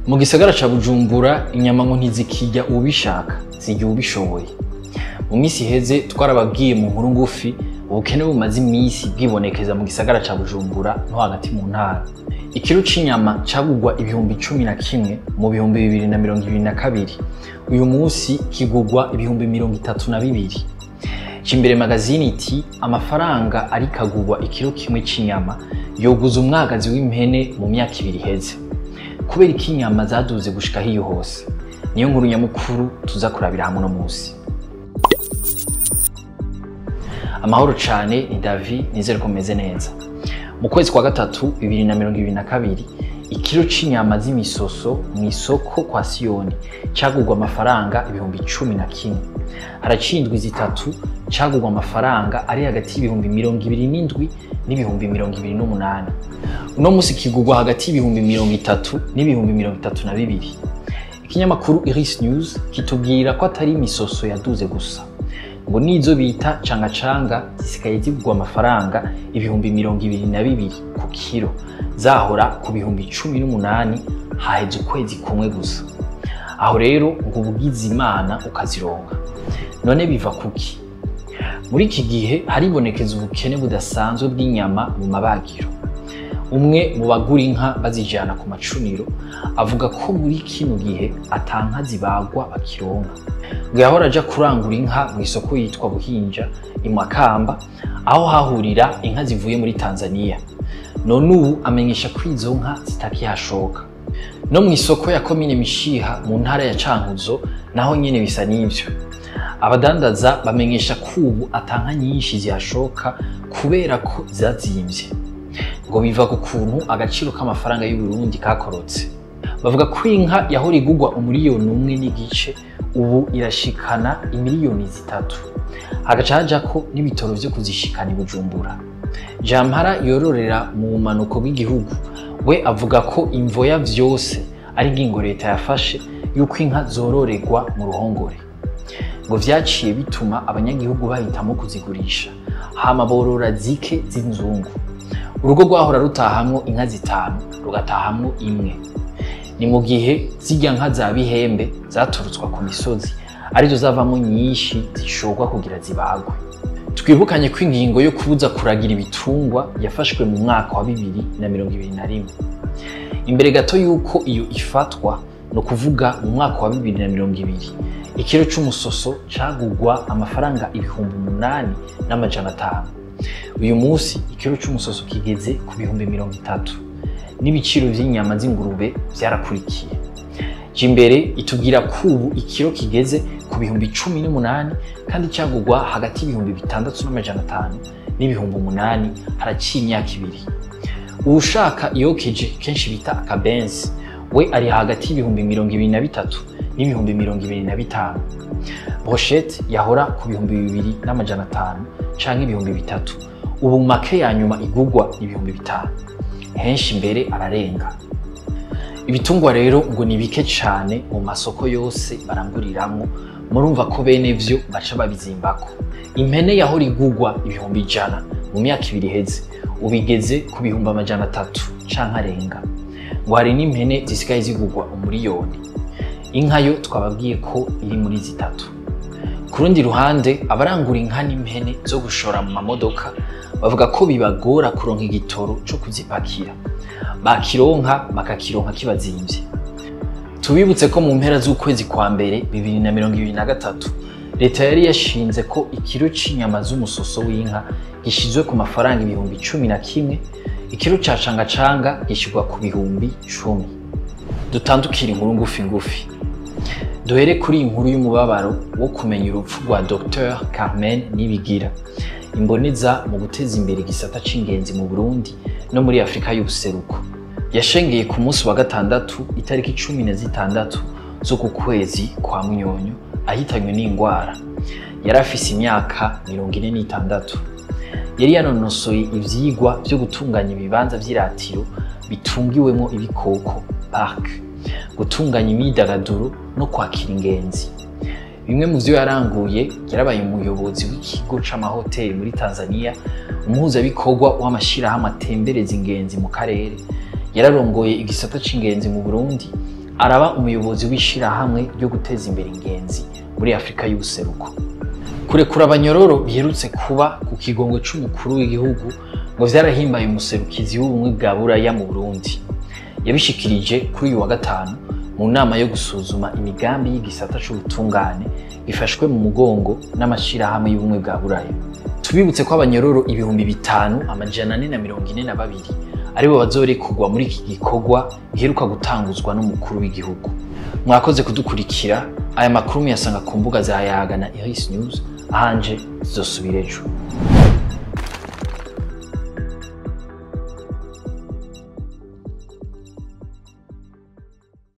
Mu gisagara ca Bujumbura inyama ngo ntizikirya uwubishaka, zirya uwubishoboye. Mu minsi iheze twarababwiye mu nkuru ngufi ubukene bumaze imisi bwibonekeza mu gisagara ca Bujumbura no hagati mu ntara. Ikiro c'inyama cagurwa 11,000 mu 2022, uyu munsi kigurwa 32,000. Cimbere magazine iti amafaranga ariko agurwa ikiro kimwe c'inyama yoguza umwagazi w'impene mu myaka ibiri iheze. Kubera iki inyama zaduze gushika hiyo hose? Niyo nkuru nyamukuru tuza kurabira hamwe uno munsi. Amahoro cane, ni Davi, nizere ko meze neza. Mu kwezi kwa gatatu 2022, ikiro c'inyama z'imisoso mw'isoko kwa Siyoni cagurwa amafaranga 11,000. Haraciye indwi zitatu cagurwa amafaranga ari hagati y'ibihumbi 27 n'ibihumbi 28. Uno musi kigurwa hagati y'ibihumbi 30 n'ibihumbi 32. Ikinyamakuru Iris News kitubwira ko atari imisoso yaduze gusa, ngo nizo bita cangacanga zisigaye zigurwa amafaranga 22,000 ku kiro, zahora ku 18,000 haheze ukwezi kumwe gusa. Aho rero ngo ubugize Imana ukazironka. None biva kuki? Muri iki gihe haribonekeza ubukene budasanzwe bw'inyama mu mabagiro. Umwe mu bagura inka bazijana ku macuniro avuga ko muri kino gihe ata nka zibagwa bakironka. Ngo yahora aja kurangura inka mw'isoko yitwa Buhinja i Makamba, aho hahurira inka zivuye muri Tanzania. None ubu amenyesha ko izo nka zitakihashoka. No mw'isoko ya komine Mishiha mu ntara ya Cankuzo naho nyene bisa n'ivyo. Abadandaza bamenyesha ko ubu ata nka nyinshi zihashoka kubera ko zazimvye. Ngo biva ku kuntu agaciro k'amafaranga y'u Burundi kakorotse. Bavuga ko inka yahora igurwa 1.5 miliyoni ubu irashikana 3 miliyoni. Hagaca hajako n'ibitoro vyo kuzishikana i Bujumbura. Jampara yororera mu bumanuko bw'igihugu we avuga ko imvo ya vyose ari ingingo leta yafashe yuko inka zororerwa mu ruhongore. Ngo vyaciye bituma abanyagihugu bahitamo kuzigurisha, hama borora zike z'inzungu. Urugo rwahora rutahamwo inka 5 rugatahamwo imwe. Ni mu gihe zirya nka za bihembe zaturutswa ku misozi arizo zavamwo nyinshi zishorwa kugira zibagwe. Twibukanye ko ingingo yo kubuza kuragira ibitungwa yafashwe mu mwaka wa 2021. Imbere gato yuko iyo ifatwa, no kuvuga mu mwaka wa 2020, ikiro c'umusoso cagurwa amafaranga 8,500. Uyu munsi ikiro c'umusoso kigeze ku 30,000. N'ibiciro vy'inyama z'ingurube vyarakurikiye. Jimbere itubwira ko ubu ikiro kigeze ku 18,000 kandi cagurwa hagati y'ibihumbi 6,500 n'ibihumbi 8 haraciye imyaka ibiri. Uwushaka iyokeje kenshi bita akabenzi we ari hagati y'ibihumbi 23 n'ibihumbi 25. Brochette yahora ku 2,500 canke 3,000, ubu make ya nyuma igurwa 5,000, henshi mbere ararenga. Ibitungwa rero ngo ni bike cane mu masoko yose baranguriramwo, murumva ko bene vyo baca babizimbako. Impene yahora igurwa 100,000 mu myaka ibiri iheze, ubu igeze ku 300,000 canke arenga. Ngo hari n'impene zisigaye zigurwa 1 miliyoni. Inka yo twababwiye ko iri muri zitatu. Ku rundi ruhande, abarangura inka n'impene zo gushora mu mamodoka bavuga ko bibagora kuronka igitoro co kuzipakira. Bakironka bakakironka kibazimvye. Tubibutse ko mu mpera z'ukwezi kwa mbere 2023 leta yari yashinze ko ikiro c'inyama z'umusoso w'inka gishizwe ku mafaranga 11,000, ikiro ca cangacanga gishirwa ku 10,000. Dutandukira inkuru ngufi ngufi. Duhere kuri iyi nkuru y'umubabaro wo kumenya urupfu rwa Dr Carmen Nibigira, imboneza mu guteza imbere igisata c'ingenzi mu Burundi no muri Afrika y'ubuseruko. Yashengeye ku munsi wa gatandatu itariki 16 z'uku kwezi kwa Munyonyo ahitanywe n'ingwara. Yari afise imyaka 46. Yari yanonosoye ivyigwa vyo gutunganya ibibanza vy'iratiro bitungiwemwo ibikoko park, gutunganya imyidagaduro no kwakira ingenzi. Bimwe mu vyo yaranguye, yarabaye umuyobozi w'ikigo c'amahoteli muri Tanzania, umuhuzabikorwa w'amashirahamwe atembereza ingenzi mu karere, yararongoye igisata c'ingenzi mu Burundi, Araba umuyobozi w'ishirahamwe ryo guteza imbere ingenzi muri Afrika y'ubuseruko. Kurekura abanyororo biherutse kuba ku kigongo c'umukuru w'igihugu ngo vyarahimbaye umuserukizi w'ubumwe bwa Buraya mu Burundi. Yabishikirije kuri uyu wa gatanu mu nama yo gusuzuma imigambi y'igisata c'ubutungane bifashwe mu mugongo n'amashirahamwe y'ubumwe bwa Buraya. Tubibutse ko abanyororo 5442 aribo bazorekurwa muri iki gikorwa giheruka gutanguzwa n'umukuru w'igihugu. Mwakoze kudukurikira. Aya makuru muyasanga ku mbuga za Yaga na Iris News. Ahanje zosubira ejo.